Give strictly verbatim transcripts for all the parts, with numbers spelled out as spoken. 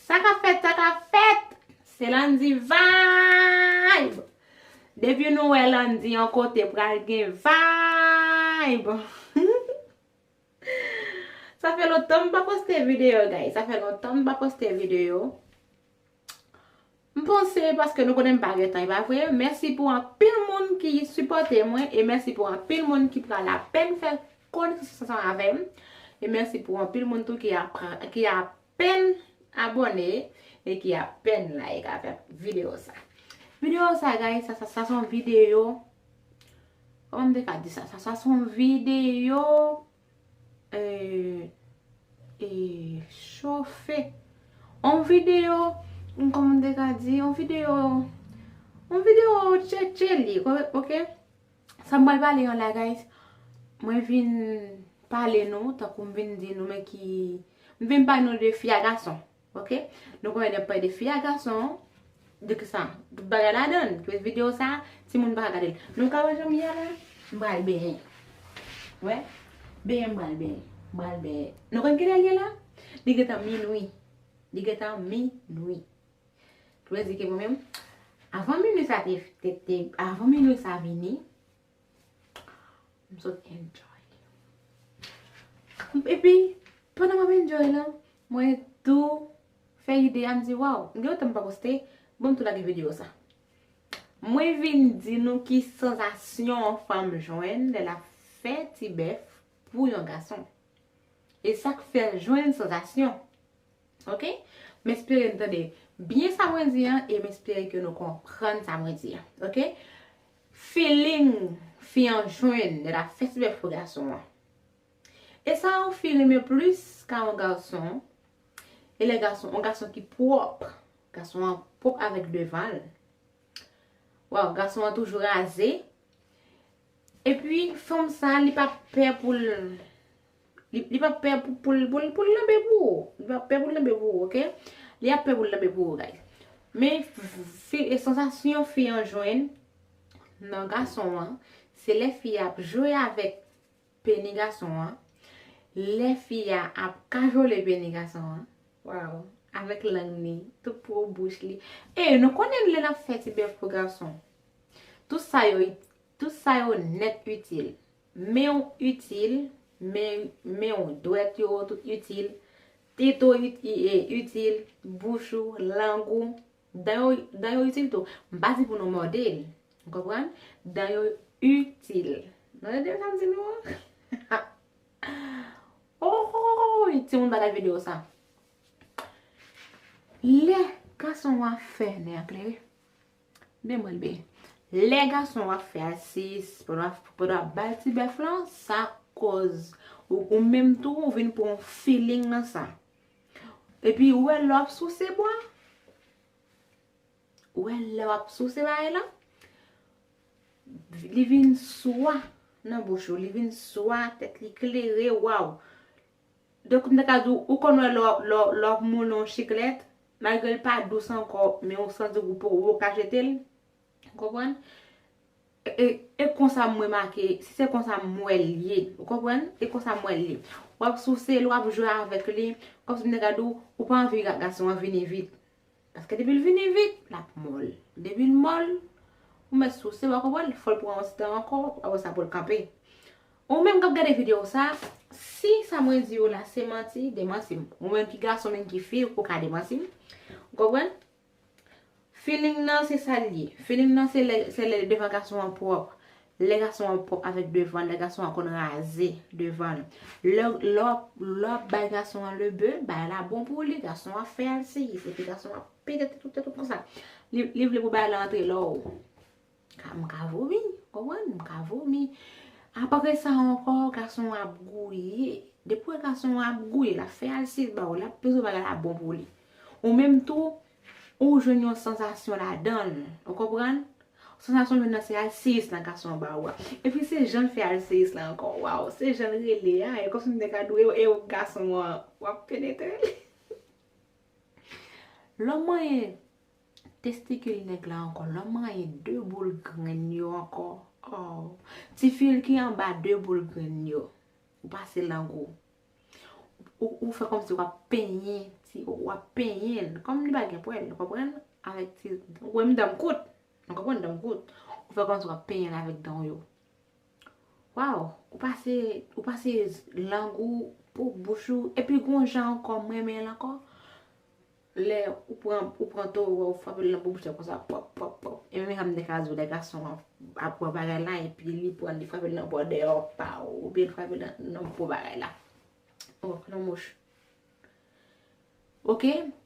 Sa k ap fèt, sa k ap fèt? Se Landy Vibe! Depi nou wè Landy yon kote pral gen vibe! Sa fè lontan m pa poste videyo, guys. Sa fè lontan m pa poste videyo. M panse paske nou konnen m pa gen tan, e pa vre? Mèsi pou anpil moun ki sipòte mwen e mèsi pou anpil moun ki pran lapèn fè konesans ansanm avè m. E mèsi pou anpil moun tou ki aprann, ki apèn abòne e ki apèn like avèk videyo sa. Videyo sa, guys, sa, sa, sa se yon videyo, kòman m te ka di sa? Sa, sa se yon videyo e, e, chofe. Yon videyo, kòman m te ka di, yon videyo, yon videyo tchetche li, oke? Sa m pral pale an la, guys, mwen vin pale nou, tankou m vin di nou, men ki, m vin pale nou de fi a gason, oke? Nou konnen lè m pale de fi a gason, de ki sa? Tout bagay ladan l. Videyo sa, timoun pa ka gade l. Nou ka wè jan m ye a la? M pral benyen. Wè? Benyen, m pral benyen. M pral benyen. Nou konn kilè l ye la? Li gentan minwi. Li gentan minwi. Sa vle di ke mwen menm, avan minwi sa te, te, te, avan minwi sa vini, m sot enjoy. Epi, pandan m ap enjoy la, mwen tou fè ide a, m di, waw, m gen yon tan m pa poste, bon, m tou lage videyo sa. Mwen vin di nou ki sansasyon yon fanm jwenn lè l ap fè ti bèf pou yon gason. E sa k fè l jwenn sansasyon. Oke? M espere n tande byen sa mwen di an e m espere ke nou konprann sa mwen di an. Oke? Feeling fi an jwenn lè l ap fè ti bèf pou gason an. E sa yon fi renmen plis ka yon gason. E lè gason, yon gason ki pwòp. Gason an pwòp avèk devan l. Waw, gason an toujou raze. Epi, fanm sa, li pa pè pou l, li, li pa pè pou, pou l, pou l, pou l lanbe pou ou. Li pa pè pou l lanbe pou ou, oke? Li ap pè pou l lanbe pou ou, guys. Men, fi, e sansasyon fi an jwenn nan gason an, se lè fi a ap jwe avèk peni gason an, lè fi a ap kajole peni gason an, waw, avèk lang li, tout pou bouch li. E nou konnen lè n ap fè ti bèf pou gason, tout sa yo, tout sa yo nèt itil. Men w itil, men, men w, dwèt yo, tout itil, tete w it-, i-, e, itil, bouch ou, lang ou, dan yo, dan yo itil tou. M pa di pou nou mòde l. Ou konprann? Dan yo itil. Nou tande sa m di nou an? Ohohoy, timoun pa gad videyo sa. Lè gason an ap fè nè an klere. Men mwen byen. Lè gason an ap fè alsis, pandan, pandan ap ba l ti bèf lan, sa koz ou, ou menm tou, ou vin pran yon feeling nan sa. Epi, ou wè lè w ap souse bwa, ou wè lè w ap souse bagay lan, li vin swa nan bouch ou, li vin swa, tèt li klere, waw. Donk, m ta ka di w, ou konn wè lè w ap, lè w, lè w ap moulen yon chiklèt, malgre l pa dous ankò, men ou santi w poko ka jete l. Ou konprann? E, e, e konsa m remake, si se konsa m wè l ye. Ou konprann? E konsa m wè l ye. W ap souse l, w ap jwe avèk li, kòmsi m ta ka di w, ou pa anvi ga-, gason an vini vit. Paske depi l vini vit, l ap mòl. Depi l mòl, ou mèt souse, w a konprann, fò l pran yon ti tan ankò, apre sa pou l kanpe. Ou menm k ap gade videyo sa, si sa mwen di w la se manti, demanti m. Ou menm ki gason, menm ki fi, ou ka demanti m. Ou konprann? Feeling nan se sa l ye. Feeling nan se lè, se lè devan gason an pwòp. Lè gason an pwòp avèk devan, lè gason an konn raze devan l. Lè, lè w ap, lè w ap bay gason an lebe, bagay la bon pou li, gason an ap fè alsis, epi gason an ap pete tèt ou, tèt ou konsa. Li, li vle pou bagay la antre lò w. Ka, m ka vomi, konprann? M ka vomi. Apre sa ankò, gason an ap gouye. Depi w wè gason an ap gouye, l ap fè alsis ba w, l ap bezwen bagay la bon pou li. Ou menm tou, ou jwenn yon sansasyon ladan l. Ou konprann? Sansasyon jwenn nan se alsis lan gason an ba ou a. Epi se jan l fè alsis lan ankò. Waw, se jan l rele a. E kòmsi m te ka di w, e, e gason an, w ap penetre l. Lè w manyen testikil nèg la ankò, lè w manyen de boul grenn yo ankò. Oh. Ti fil ki anba de boul grenn yo. Ou pase lang ou. Ou, ou fè kòmsi w ap penyen si w ap penyen l, kòm li pa gen pwèl, ou konprann? Avèk ti, ou wè m dan m kout, ou konprann dan m kout, ou fè kòmsi w ap penyen l avèk dan w yo. Waw, ou pase, ou pase lang ou pou bouch ou, epi gon jan ankò m renmen l ankò. Lè ou pran, ou pran to, ou frape l nan bouch la konsa, pòp, pòp, pòp. E menm jan m te ka di w, lè gason an ap pran bagay la, epi li pran, li frape l nan bò dèyè, paw, oubyen li frape l nan, nan po bagay la. Oh, nan mouch. Ok?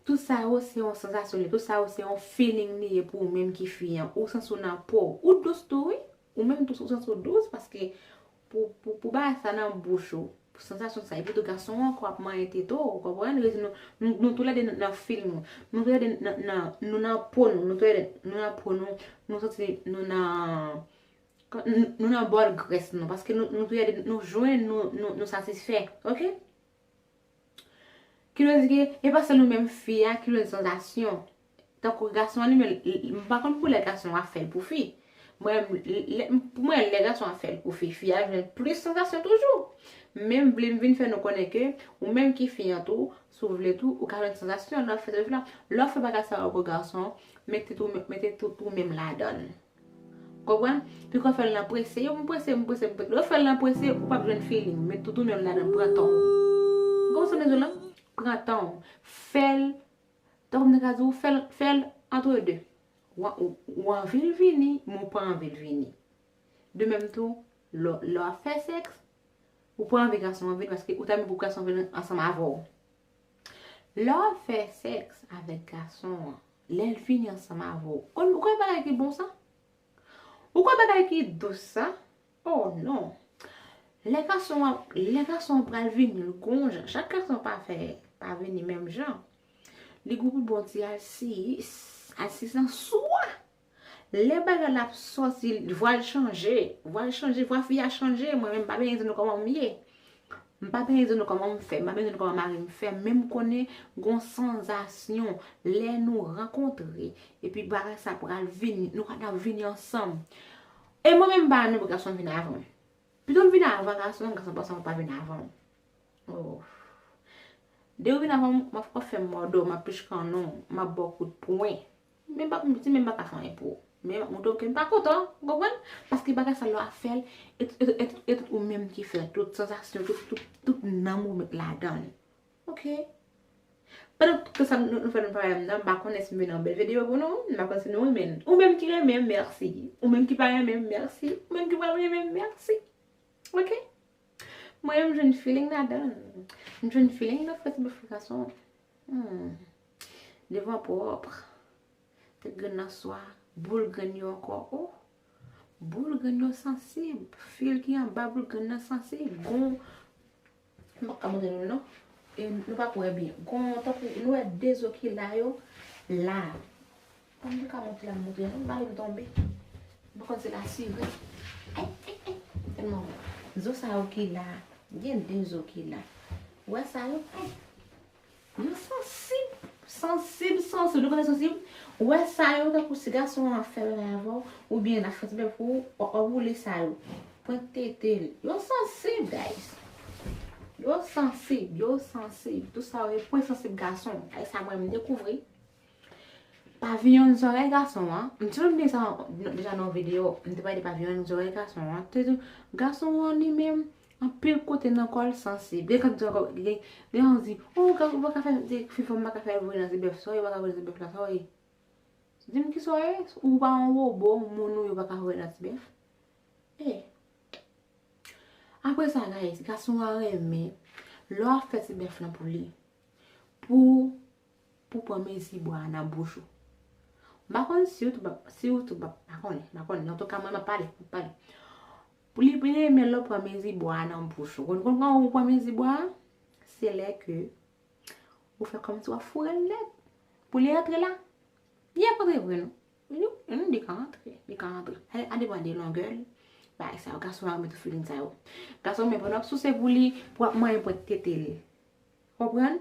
Tout sa yo se yon sansasyon li, tout sa yo se yon feeling li ye pou ou menm ki fi an. Ou santi w nan po. Ou dous tou, wi. Ou menm tou, ou santi w dous, paske pou, pou, pou bagay sa nan bouch ou, pou sansasyon sa, epi tou gason an ankò ap manyen tete w, ou konprann? Rezi nou, nou, nou toulède nan, nan fil nou, nou toulède nan, nan, nou nan po nou, nou toulède, nou nan po nou, nou santi nou nan, nou, nou nan bòl grès nou, paske nou, nou toulède, nou jwenn, nou, nou, nou satisfè, ok? Ki vle di ke, e pa sèl nou menm fi a ki jwenn sansasyon. Tankou gason an li menm, l, l, m pa konn pou lè gason an ap fè l pou fi. Mwen, l, lè, pou mwen, lè gason an ap fè l pou fi, fi a jwenn plis sansasyon toujou. Men m vle m vin fè nou konnen ke, ou menm ki fi an tou, si w vle tou, ou ka jwenn sansasyon lè w fè sa la. Lè w fè bagay sa yo pou gason, mete tou, mete tout ou menm ladan l. Konprann? Piko fè l nan prese, yo m prese, m prese, m prese. Lè w fè l nan prese, ou p ap jwenn feeling. Met tout ou menm ladan, pran tan w. Konprann sa m di w la? Pran tan w. Fè l, tankou m te ka di w, fè l, fè l entre deux. Ou, ou, ou anvi l vini, men ou pa anvi l vini. De menm tou, lè, lè w ap fè sèks, ou pa anvi gason an vini, paske ou ta renmen pou gason vini ansanm avè w. Lè w ap fè sèks avèk gason an, lè l vini ansanm avè w, ou, ou kwè bagay ki bon sa? Ou kwè bagay ki dous sa? Oh non. Lè gason an, lè gason an pral vini, l gon jan. Chak gason pa fè, pa vini menm jan. Li gon pou bon ti alsis, alsis nan sou a. Lè bagay la ap sòti, vwa l chanje, vwa l chanje, vwa fi a chanje, mwen menm m pa bezwen di nou kòman m ye. M pa bezwen di nou kòman m fè, m pa bezwen di nou kòman mari m fè, men m konnen gon sansasyon lè nou rankontre, epi bagay sa pral vini, nou ka ap vini ansanm. E mwen menm m pa renmen pou gason vin avan m. Pito m vin avan gason an, gason paske m pa vin avan w. Oh. Depi w vin avan m, w ap fè m mòde w, m ap pichkannen w, m ap ba w kout pwen. Men m pa, m di men m pa ka fè anyen pou ou. Men m ap montre w ke m pa kontan, ou konprann? Paske bagay sa lè w ap fè l, e, e, e, e tout ou menm ki fè l, tout sansasyon, tout, tout, tout nanm ou met ladan l. Ok. Pandan tout tan sa nou, nou fè nou travay anndan, m pa konnen si m vin yon bèl videyo pou nou, m pa konnen si nou renmen l. Ou menm ki renmen m, mèsi. Ou menm ki pa renmen m, mèsi. Ou menm ki pral renmen m, mèsi. Ok? Mwen menm, m jwenn feeling ladan l. M jwenn feeling nan fè ti bèf gason. Hmm. Devan pwòp. Tèt grenn nan swa. Boul grenn yo ankò. Oh. Boul grenn yo sansib. Fil ki anba boul grenn nan sansib. Gon, m pa ka montre nou non. E nou pa kwè byen. Gon, tankou nou wè de zo ki la yo. La. Kòm nou ka monte la, m montre nou, m pa vle nou tonbe. M pa konn se la sire. Ay, ay, ay, tèlman zo sa yo ki la, gen de zo ki la. Ou wè sa yo? Ay, yo sansib, sansib, sansib. Nou konnen sansib? Ou wè sa yo, tankou si gason an fè bagay avè w, oubyen l ap fè ti bèf pou ou, w ap woule sa yo. Pwent tete l. Yo sansib, guys. Yo sansib, yo sansib. Tout sa yo, pwen sansib gason. Ay sa mwen, m dekouvri. Paviyon zòrèy gason an. M te konn di sa deja nan yon videyo. M te pale de paviyon zòrèy gason an. Te di, gason an li menm, anpil kote nan kò l sansib. Gen kant di ankò, gen, gen yon di, oh, ou pa ka fè, di, fi fanm pa ka fè voye nan ti bèf, sa w ye, ou pa ka voye nan ti bèf la, sa w ye? Di m kisa w ye? Ou pa yon wobo, moun ou ye, ou pa ka voye nan ti bèf? E. Apre sa, guys, gason an renmen, lè w ap fè ti bèf lan pou li, pou pou pran mezi bwa a nan bouch ou. M pa konn si ou tou p ap, si ou tou p ap, pa konnen, pa konnen. Antouka, mwen, m ap pale, m ap pale. Pou li, pou li renmen lè w pran mezi bwa a nan bouch ou. Konn, konn kòman ou pran mezi bwa a? Se lè ke ou fè kòmsi w ap foure l nèt. Pou li rantre la. Li ap rantre vre, non. Li, li ka rantre, li ka rantre. A, a depann de longè l. Bagay sa yo, gason yo renmen tout feeling sa yo. Gason, men pandan w ap souse pou li, pou w ap manyen pwent tete l. Konprann?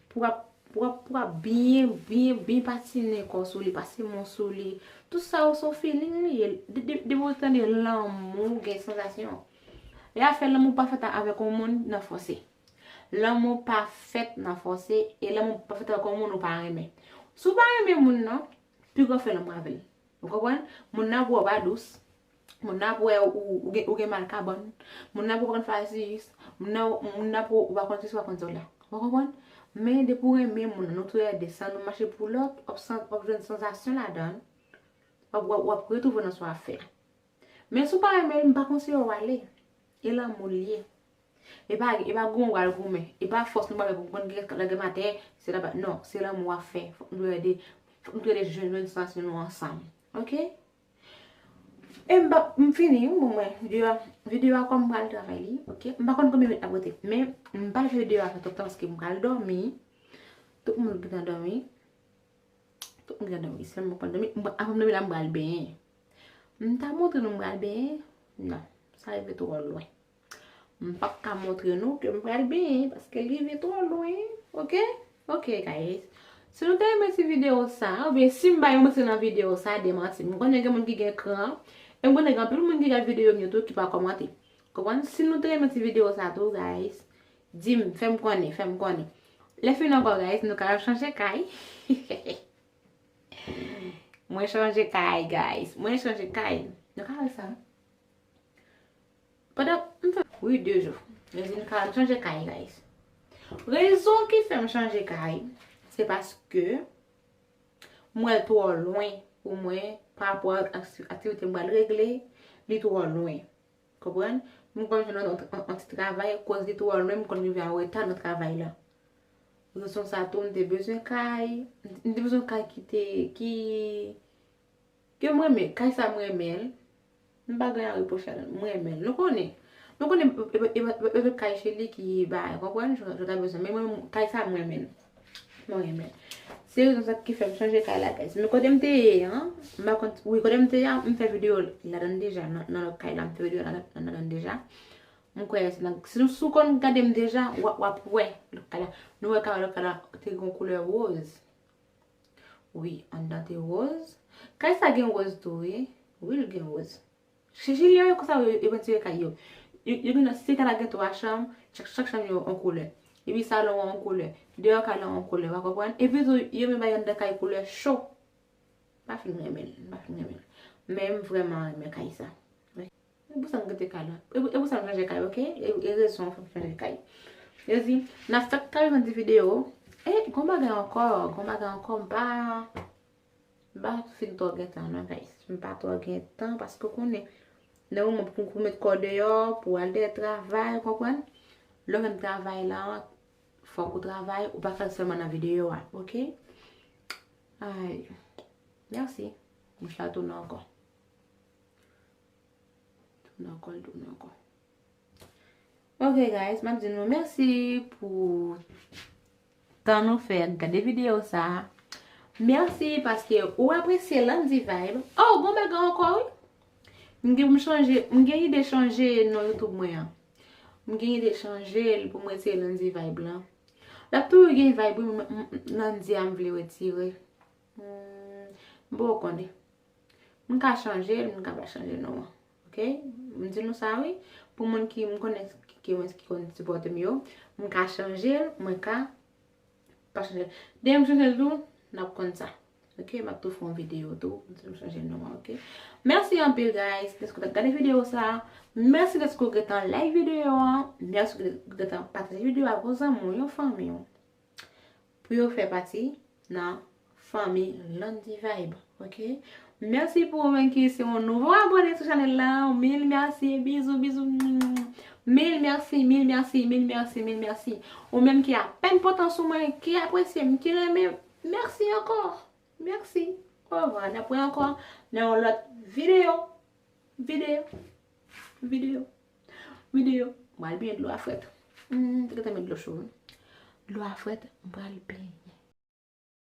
Pou w ap, pou w ap, pou w ap byen, byen, byen patinen kò w sou li, pase men w sou li. Tout sa yo se yon feeling li ye. De, de, depi w tande lanmou, gen sansasyon. Lè y ap fè lanmou, pa fèt avèk yon moun nan fòse. Lanmou pa fèt nan fòse, e lanmou pa fèt avèk yon moun ou pa renmen. Si w pa renmen moun nan, pi gwo fè lanmou avè l. Ou konprann? Moun nan pou wè w pa dous. Moun nan pou wè ou, ou, ou gen, ou gen mal kabann. Moun nan pou w pa konn fè egzèsis. Moun nan, moun nan pou w pa konn sesi, w pa konn sela. Ou konprann? Men depi w renmen moun nan, nou toulède, san nou mache pou lòt, w ap san-, w ap jwenn sansasyon ladan l. W ap, w ap, w ap retwouve w nan sa w ap fè a. Men si w pa renmen l, m pa konseye w ale. E lanmou l ye. E pa, e pa goumen w pral goumen. E pa fòs nou pral fè pou konn gen lagèmatè, se la pa, non, se lanmou w ap fè. Fòk nou toulède, fòk nou toulède jwenn, jwenn sansasyon nou ansanm. Oke? E m pa, m fini, wi, bon, mwen, videyo a, videyo a kòm m pral travay li, oke? M pa konn konbyen minit l ap rete, men m pral fè videyo a fè twòp tan paske m pral dòmi. Tout moun gentan dòmi. Tout moun gentan dòmi, sèlman mwen k pral dòmi. M, avan m dòmi la, m pral benyen. M ta montre nou m pral benyen? Non, sa rive twò lwen. M p ap ka montre nou ke m pral benyen, paske l rive twò lwen, oke? Oke, guys. Si nou te renmen ti videyo sa, oubyen si m bay yon manti nan videyo sa, demanti m. M konnen gen moun ki gen kran, e m konnen gen anpil moun ki gad videyo m yo tou ki pa kòmante. Konprann? Si nou te renmen ti videyo sa tou, guys, di m, fè m konnen, fè m konnen. Lè fini ankò, guys, nou ka al chanje kay. Mwen chanje kay, guys. Mwen chanje kay. Nou ka wè sa. Pandan m fè, wi, de jou. Yo di m ka, m chanje kay, guys. Rezon ki fè m chanje kay, se paske m wè l twò lwen pou mwen pa rapò ak akti-, aktivite m pral regle, li twò lwen. Konprann? M konn jwenn yon, yon, yon ti travay, koz li twò lwen, m konn rive an reta nan travay la. Rezon sa tou, m te bezwen kay, m te bezwen kay ki te, ki, ke m renmen, kay sa m renmen l. M pa gen a repwoche ladan l, m renmen l. Nou konnen, nou konnen e, e, e, e, e kay cheri ki bay, konprann? Jan, jan ta bezwen, men mwen, kay sa m renmen l. Mwen renmen l. Se rezon sa ki fè m chanje kay la, guys. Men kote m te ye an, m pa konn, wi, kote m te ye an, m fè videyo ladan l deja, nan, nan lòt kay la, m fè videyo ladan, ladan l deja. M kwè se nan, si nou, si w konn gade m deja, w ap, w ap wè lòt kay la. Nou wè kay, lòt kay la te gen yon koulè woz. Wi, anndan te woz. Kay sa gen woz tou, wi. Wi, l gen woz. Chili yo, yo konsa yo, yo pentire kay yo. Yo, yo gen, si kay la gen twa chanm, chak, chak chanm yo yon koulè. Epi salon an yon koulè. Deyò kay la yon koulè, w konprann? Epi tou, yo menm bay anndan kay koulè cho. M pa fin renmen l, m pa fin renmen l. Men m vrèman renmen kay sa. E pou sa m kite kay la. E pou, e pou sa m chanje kay, oke? E, e rezon fè m chanje kay. Yo di, n ap fèk ka jwenn ti videyo. E, gon bagay ankò, gon bagay ankò, m pa, m pa fin twò gen tan, non, guys. M pa twò gen tan, paske w konnen, nan moman pou, pou met kò deyò, pou al dèyè travay, w konprann? Lè w jwenn travay la, fòk ou travay, ou pa ka sèlman nan videyo a, oke? Ay, mèsi. Mouch la tounen ankò. Tounen ankò, l tounen ankò. Ok, guys, m ap di nou mèsi pou tan nou fè gade videyo sa. Mèsi paske ou apresye Landy Vibe. Oh, gon bagay ankò, wi. M gen pou m chanje, m gen ide chanje non YouTube mwen an. M gen ide chanje l pou m retire Landy Vibe lan. L ap toujou gen vibe, wi, m, m, Landy a m vle retire. Hmm, m poko konnen. M ka chanje l, m ka pa chanje non an. Ok? M di nou sa, wi. Pou moun ki m konnen, ki, ki, ki konn sipòte m yo, m ka chanje l, mwen ka pa chanje l. Demen m chanje l tou, n ap konn sa. Ok? M ap tou fè yon videyo tou, m di nou chanje non an, ok? Mèsi anpil, guys, dèske w t ap gade videyo sa. Mèsi dèske w gentan like videyo an. Mèsi dèske w gentan pataje videyo a ak yon zanmi w, yon fanmi w. Pou yo fè pati nan fanmi Landy Vibe, ok? Mèsi pou ou menm ki se yon nouvo abòne sou chanèl la. Mil mèsi, bizou, bizou. Mil mèsi, mil mèsi, mil mèsi, mil mèsi. Ou menm ki apèn pote sou mwen, ki apresye m, ki renmen m, mèsi ankò. Mèsi. Orevwa. N ap wè ankò nan yon lòt videyo. Videyo. Videyo. Videyo. M pral benyen dlo a frèt. Hmm, te gentan met dlo cho, wi. Dlo a frèt, m pral benyen.